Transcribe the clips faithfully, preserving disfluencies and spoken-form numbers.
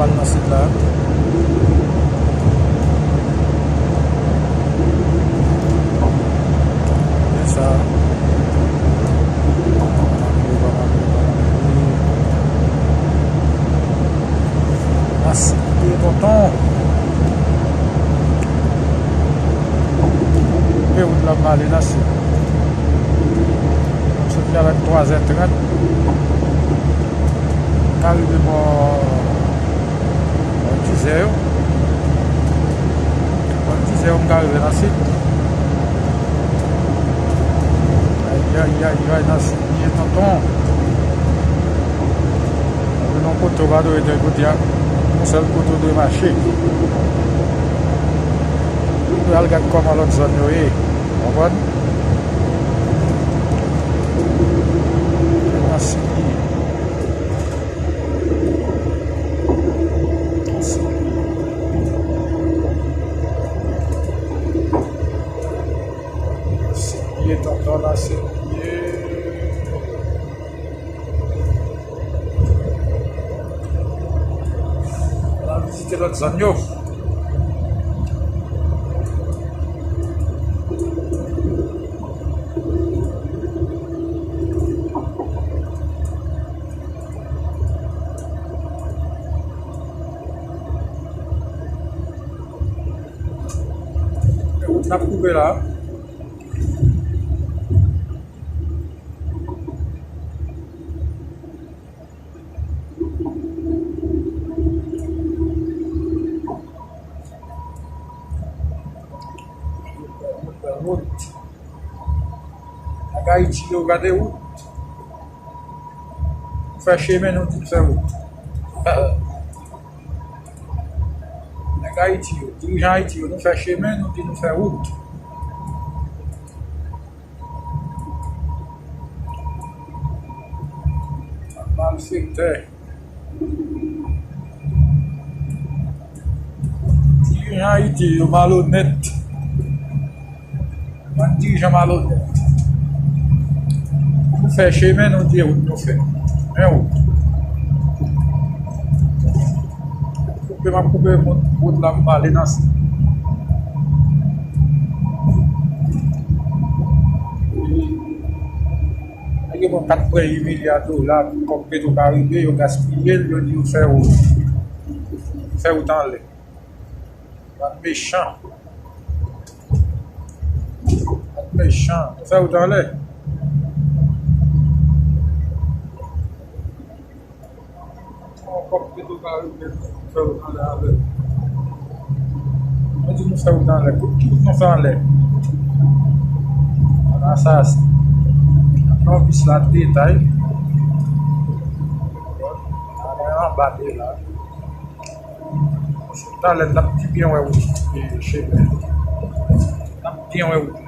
Pral nan sit la. Men sa. Nan sit li ye, tonton. Koupe wout la, m ale nan sit. M soti avèk twa zè trant. M ka rive bò, bò dizè yo. Bò dizè yo, m ka rive nan sit. Ayayayay, nan sit li ye, tonton. Nan yon kote ou pa dwe rete kote a. Yon sèl kote ou dwe mache. Ou al gad kòman lòt zòn yo ye. Konprann? Nan sit li ye. Nan sit li ye. Nan sit li ye, tonton, nan sit li ye. N ap vizite lòt zòn yo. Wout n ap koupe la. Wout. Nèg Ayiti yo, gade wout. Nou fè chemen, nou di nou fè wout. Nèg Ayiti yo, dirijan Ayiti yo, nou fè chemen, nou di nou fè wout. Malfektè. Dirijan Ayiti yo malonèt. Bann dirijan malonèt. Nou fè chemen, nou di wout nou fè. Men wout. Koupe, m ap koupe wout, wout la, m ale nan sit. Nèg yo pran kat pwen uit milya dola pou kòb Petro Caribe, yo gaspiye l, yo di yo fè wout. Fè wout anlè. Bann mechan. Bann mechan. Nou fè wout anlè. Yon kòb Petro Caribe, nou fè wout anlè avè l. Nou di nou fè wout anlè. Ki wout nou fè anlè? Ann asasen. Nan bis la, detay. Ann anba de la. Talè n ap pi byen wè wout, e, chemen. N ap byen wè wout.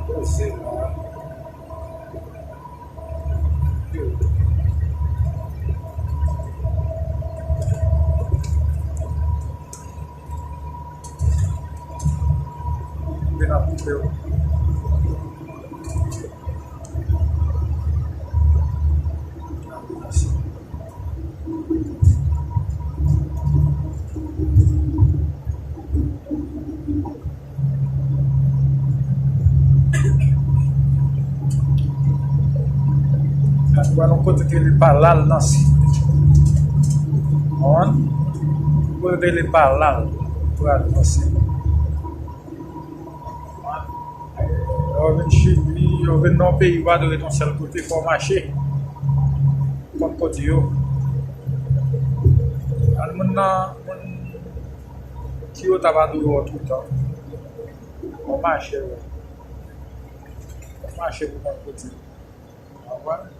Poze la. Koupe n ap koupe yo. Gade, pral yon kote te rele Palal nan Sid. Konprann? Kote te rele Palal, pral nan Sid. Lè w vin Chili, lè w vin nan yon peyi, ou pa dwe ret yon sèl kote, fò w mache. Kont kote yo. Al moun nan, moun Toyota pa dwe wè w toutan. Fò w mache, wi. Fò w mache pou kont kote. Konprann?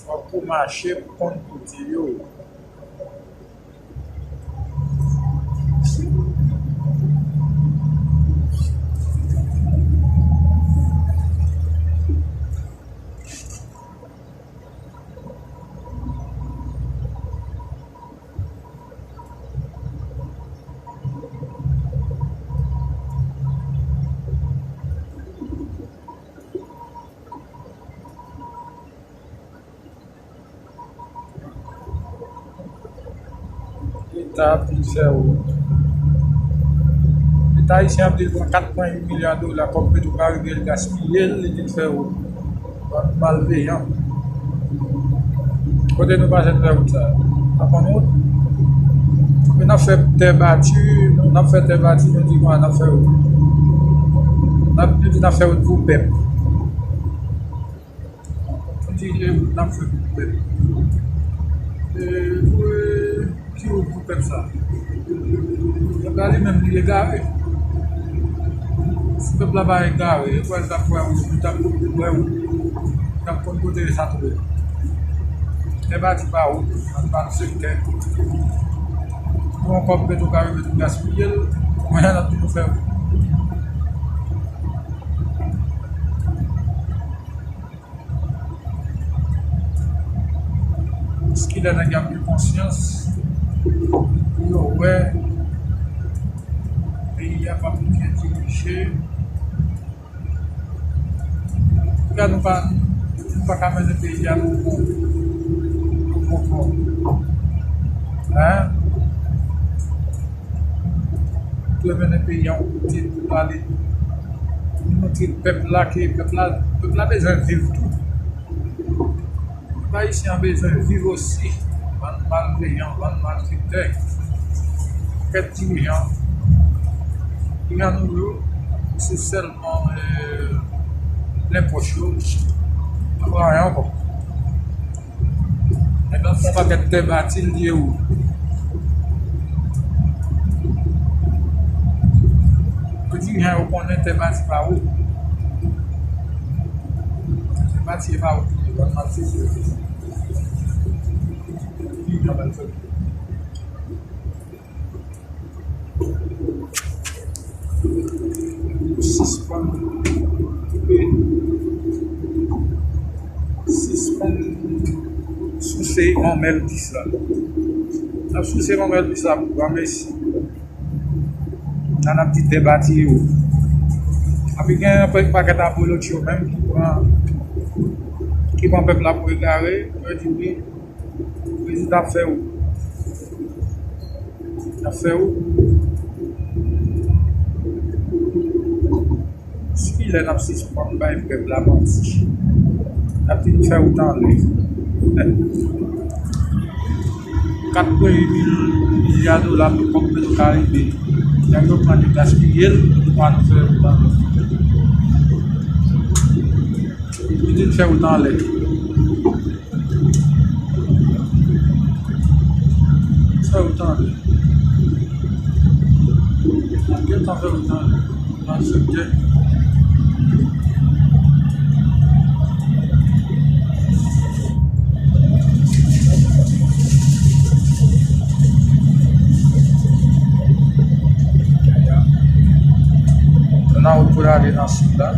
Fòk ou mache pou konn kote yo. Sa ap vin fè wout. Leta ayisyen ap di l pran kat pwen uit milya dola kòb Petro Caribe, l gaspiye l, li vin fè wout. Bann malveyan. Kote nou pase n fè wout sa? N ap konn wout? N ap fè tè bati, n ap fè tè bati, nou di konsa n ap fè wout. N ap, nou di n ap fè wout pou pèp. Kontinye, n ap fè pou pèp. E, pou, e, ki wout pou pèp sa? Pèp la li menm, li egare. Si pèp la pa egare, e kwè l t ap wè wout, li t ap wè wout, li t ap konn kote sa twouve. Tè bati pa wout, ann ba l sektè. Pran kòb Petro Caribe, nou gaspiye l, kounye a n ap toujou fè wout. Jiskilè nèg y ap gen konsyans pou yo wè peyi a p ap byen dirije? Poukisa nou pa, nou pa ka mennen peyi a nan bon, nan bon bò? Hein? Pou yo mennen peyi a yon kote pou l ale, pou montre pèp la ke pèp la, pèp la bezwen viv tou. Pèp ayisyen an bezwen viv osi. Bann malveyan, bann malfektè, pakèt dirijan. Dirijan nou yo, se sèlman, euh, plen pòch yo, pa anyen ankò. Nèg la fè yon pakèt tè bati, l di e ou. Yo dirijan yo konnen tè bati pa ou. Tè bati e pa ou. Yo konn mal sezi yo. Dirijan mal sezi. Sispann koupe, sispann souse manmèl pis la. N ap souse manmèl pis la pou granmesi. Nan n ap di tè bati yo. Api gen yon pakèt abolotcho menm ki pran, ki pran pèp la pou egare, pou yo di wi, prezidan ap fè wout. N ap fè wout. Jiskilè n ap sispann bay pèp la manti? N ap vin fè wout anlè. Kat pwen uit mil milya dola pou kòb Petro Caribe. Nèg yo pran, yo gaspiye l, nou pa nou fè wout anlè. Yo vin fè wout anlè. Sa yo tande. Gentan fè yo tande. Malfektè. Nan wout pou l ale nan sid la.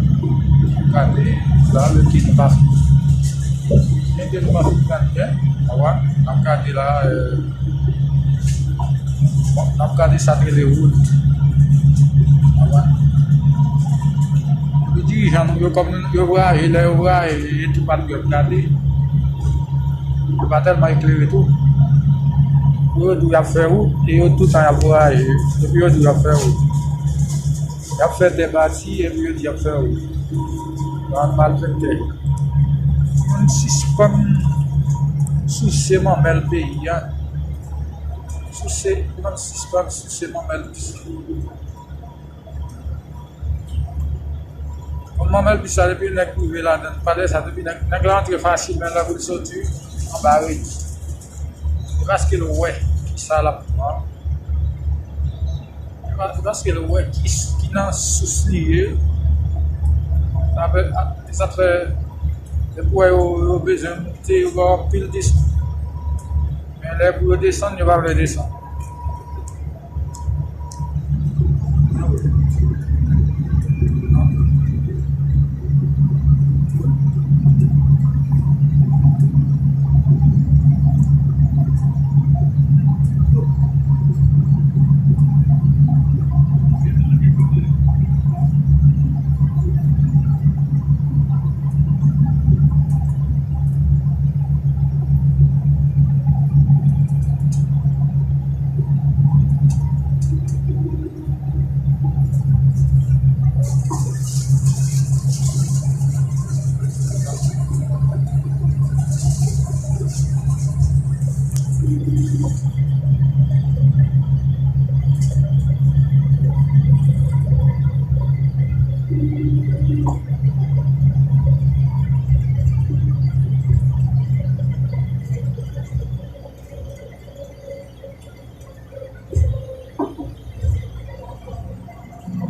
Gade la, le kin pa fini. Mete nou pa fin gade byen. Awa, n ap gade la, euh, bon, n ap gade sa k rele wout. Awa. Epi dirijan nou yo, kòm yo voyaje, lè yo voyaje, e tou patriyòt gade. Yo pa tèlman eklere tou. Pou yo di w y ap fè wout, e yo toutan y ap voyaje. Epi yo di w y ap fè wout. Y ap fè tè bati, epi yo di y ap fè wout. Bann malfektè. Ann sispann souse manmèl peyi a. Souse, ann sispann souse manmèl pis la. Kon manmèl pis la, depi nèg rive ladan, pa de sa, depi nèg, nèg la antre fasil, men lè pou l soti, anba redi. Se paske l wè kisa l ap pran. Se pa, se paske l wè ki, ki nan sous li ye. Sa fè, a, sa fè, depi w wè yo, yo bezwen monte, yo ba w anpil diskou. Men lè pou yo desann, yo pa vle desann.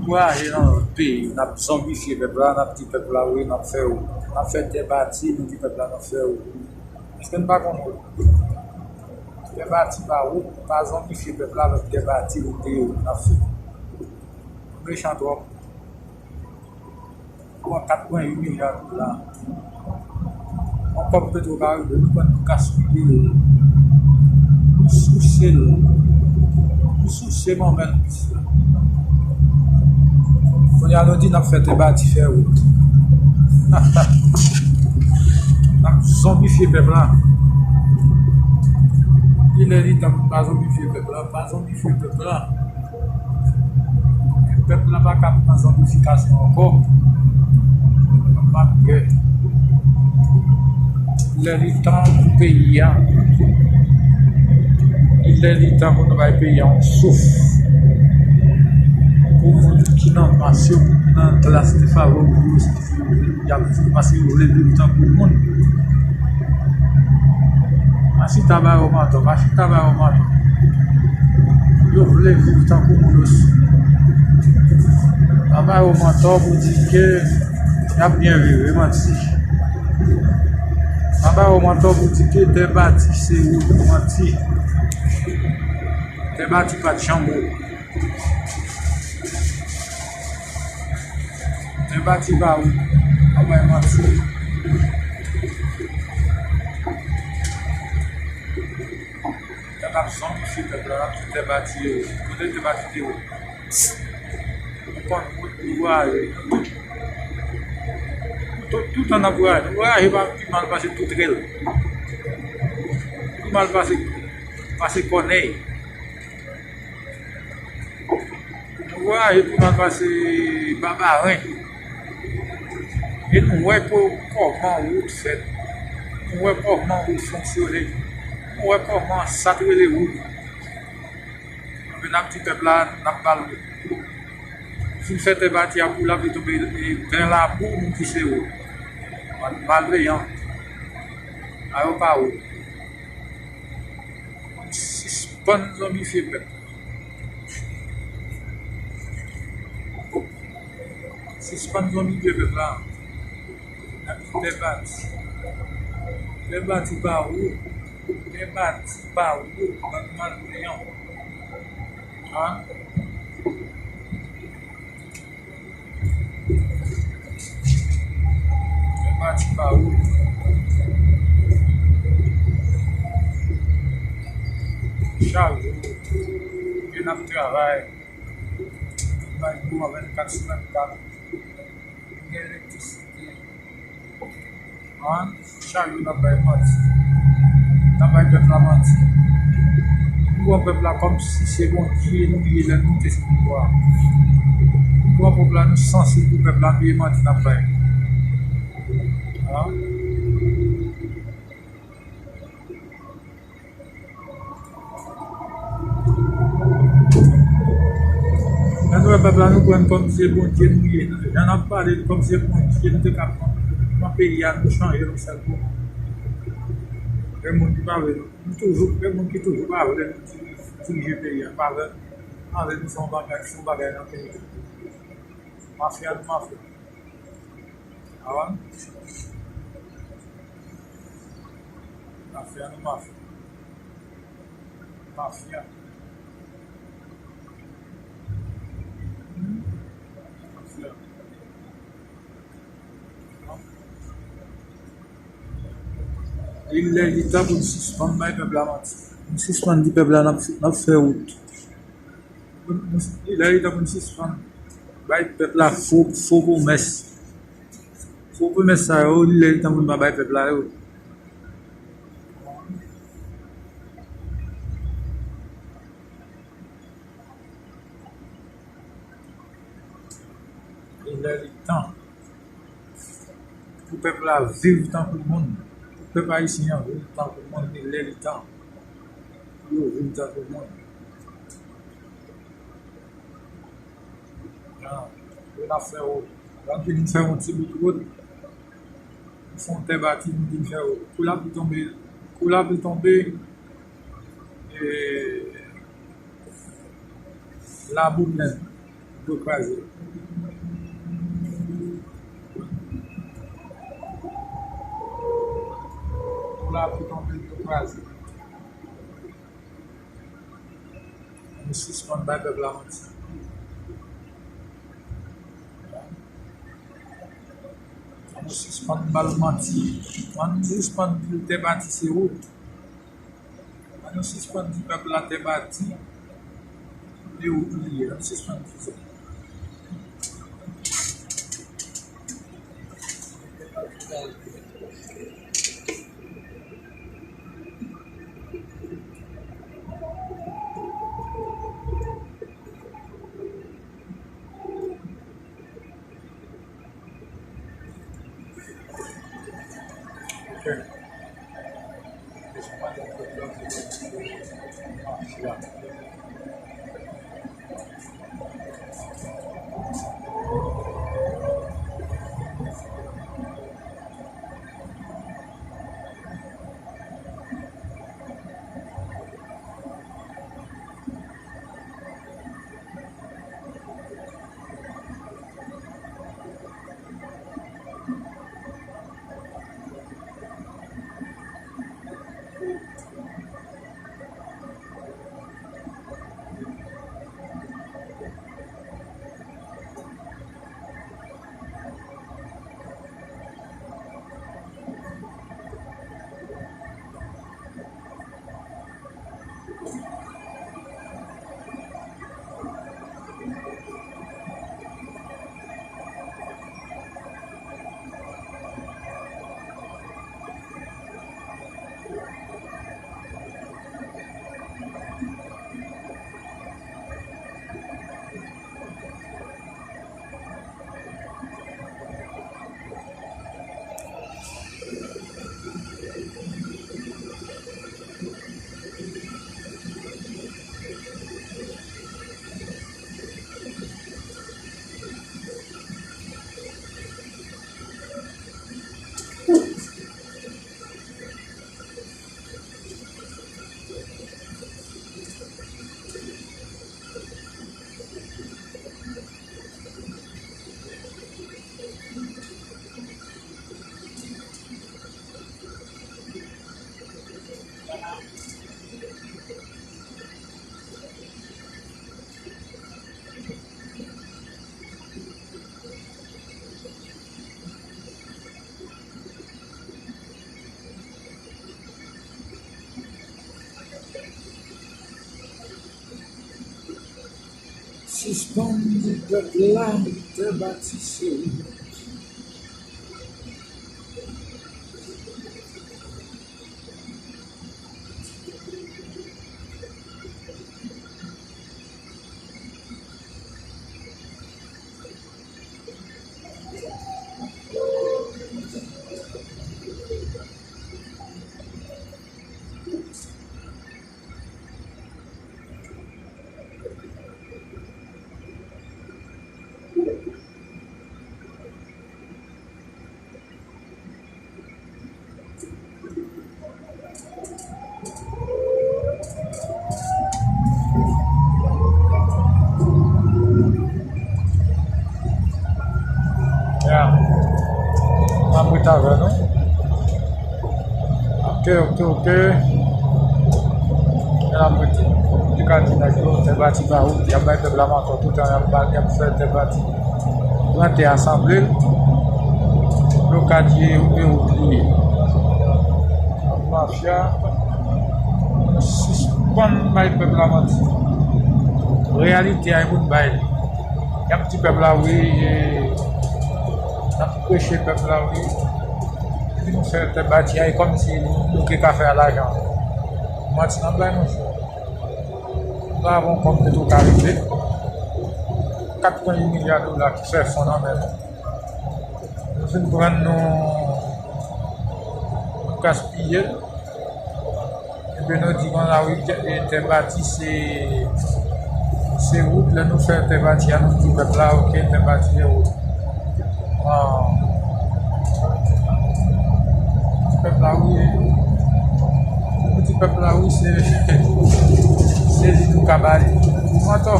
Voyaje nan lòt peyi, n ap zonbifye pèp la, n ap di pèp la, wi, n ap fè wout. N ap fè tè bati, nou di pèp la, n ap fè wout. Èske n pa konn wout? Tè bati pa wout, pa zonbifye pèp la avèk tè bati, wout de wout n ap fè. Nou mechan twòp. Pran kat pwen uit milya dola. Yon kòb Petro Caribe, nou pran nou gaspiye l. Nou souse l. Nou souse manmèl pis la. Kounye a nou di n ap fè tè bati fè wout. N ap zonbifye pèp la. Li lè li tan pou n pa zonbifye pèp la, pa zonbifye pèp la. Pèp la pa ka pran zonbifikasyon ankò. Malgre lè li tan pou peyi a, li lè li tan pou nou bay peyi a yon souf. Pou moun ki nan mas yo, pou moun nan klas defavorize yo, y ap viv paske yo vle viv tankou moun. Pa chita ba yo mantò, pa chita ba yo mantò. Yo vle viv tankou moun osi. Pa ba yo mantò pou di ke y ap byen viv, e manti. Pa ba yo mantò pou di ke tè bati se wout, manti. Tè bati pa t janm wout. Tè bati pa wout. Pa bay manti. Tè bati zonbifye pèp la, tè bati yo. Kote tè bati te wout? Nou konn wout nou voyaje. Tout, tout tan n ap voyaje. Nou voyaje pa pi mal pase Toutrèl. Pi mal pase, pase Kònèy. Nou voyaje pou n al pase Babaren. E nou wè pou kòman wout fèt. Nou wè kòman wout fonksyone. Nou wè kòman sa t rele wout. Anpi n ap di pèp la, n ap ba l wout. Si n fè tè bati a pou l ap tonbe, e, plen labou, nou di se wout. Bann malveyan. A yo pa wout. Sispann zonbifye pèp. Sispann zonbifye pèp la. N ap di tè bati. Tè bati pa wout. Tè bati pa wout. Bann malveyan. An? Tè bati pa wout. Chak jou, ke n ap travay, bay kouran vennkat sou vennkat, gen elektrisite. An, chak jou n ap bay manti. N ap bay pèp la manti. Nou pran pèp la kòmsi se Bondye nou ye lè nou moute sou pouvwa. Nou pran pèp la, nou sanse pou pèp la, nou ye manti n ap bay. An? Lè nou wè pèp la, nou pran l kòm se Bondye nou ye. Jan n ap pale l kòm se Bondye, nou te ka pran, pran peyi a, nou chanje l yon sèl kou. Gen moun ki pa vle, nou toujou, gen moun ki toujou pa vle nou dirije, dirije peyi a, pa vle, pa vle nou fè yon bagay, fè yon bagay nan peyi a. Mafya, nou mafya. Avan? Mafya, nou mafya. Mafya. Mafya. Li lè, li tan pou n sispann bay pèp la manti. Pou n sispann di pèp la n ap, n ap fè wout. Pou n, pou n, li lè, li tan pou n sispann bay pèp la fo, fo pwomès. Fo pwomès sa yo, li lè, li tan pou n pa bay pèp la yo. Li lè, li tan pou pèp la viv tankou moun. Pou pèp ayisyen an viv tankou moun, li lè, li tan pou yo viv tankou moun. Jan, yo n ap fè wout. Ann fini fè yon ti bout wout. Fè yon tè bati, nou vin fè wout. Kou lapli tonbe, kou lapli tonbe, e, labou plen. Yo kraze. Kou lapli tonbe, yo kraze. Ann sispann bay pèp la manti. Ann sispann ba l manti. Ann sispann di l tè bati se wout. Ann sispann di pèp la tè bati se wout li ye. Ann sispann di sa. Sispann di pèp la tè bati se wout. Ya. M ap ret avè nou. Ok, ok, ok. N ap rete. Li ka di nèg yo, tè bati pa wout, y ap bay pèp la manti toutan, y ap ba, y ap fè tè bati. Pran tè a sanble l. Blokad ye, e wout li ye. Mafya, sispann bay pèp la manti. Reyalite a, e pou n bay li. Y ap di pèp la wi, e, n ap preche pèp la wi. Epi nou fè tè bati a, e kòmsi nou te ka fè a lajan. Manti n ap bay, monchè. Nou pa avè yon kòb Petwokaribe. Kat pwen uit milya dola ki fè fon nan men nou. Nou fin pran nou, nou gaspiye l. Epi nou di konsa wi, tè, e, tè bati se, se wout. Lè nou fè tè bati a, nou di pèp la, ok, tè bati se wout. Ah. Di pèp la wi. Nou di pèp la wi, se, se li nou ka ba li. Antò.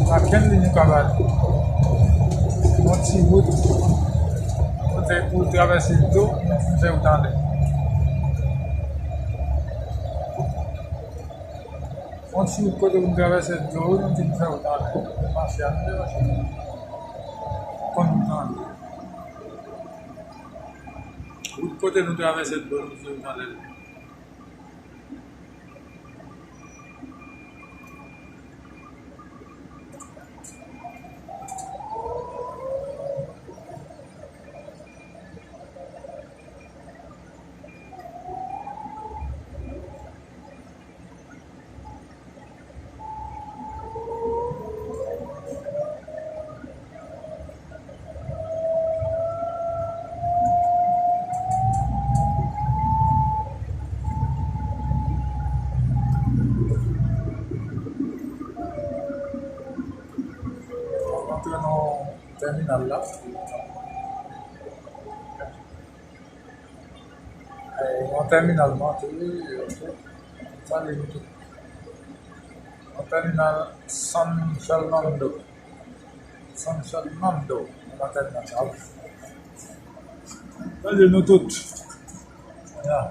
Pa kenn liy nou ka ba nou. Yon ti wout. Kote pou travèse dlo, nou fin fè wout anlè. Yon ti wout kote pou n travèse dlo, nou fin fè wout anlè. Mache a, nou te mache. Konn wout anlè. Wout kote nou travèse dlo, nou fin fè wout anlè. Antre nan tèminal la. Eh, yon tèminal mante, ok. Salye nou tout. Yon tèminal San Fernando. San Fernando, yon tèminal sa. Salye nou tout. Ya.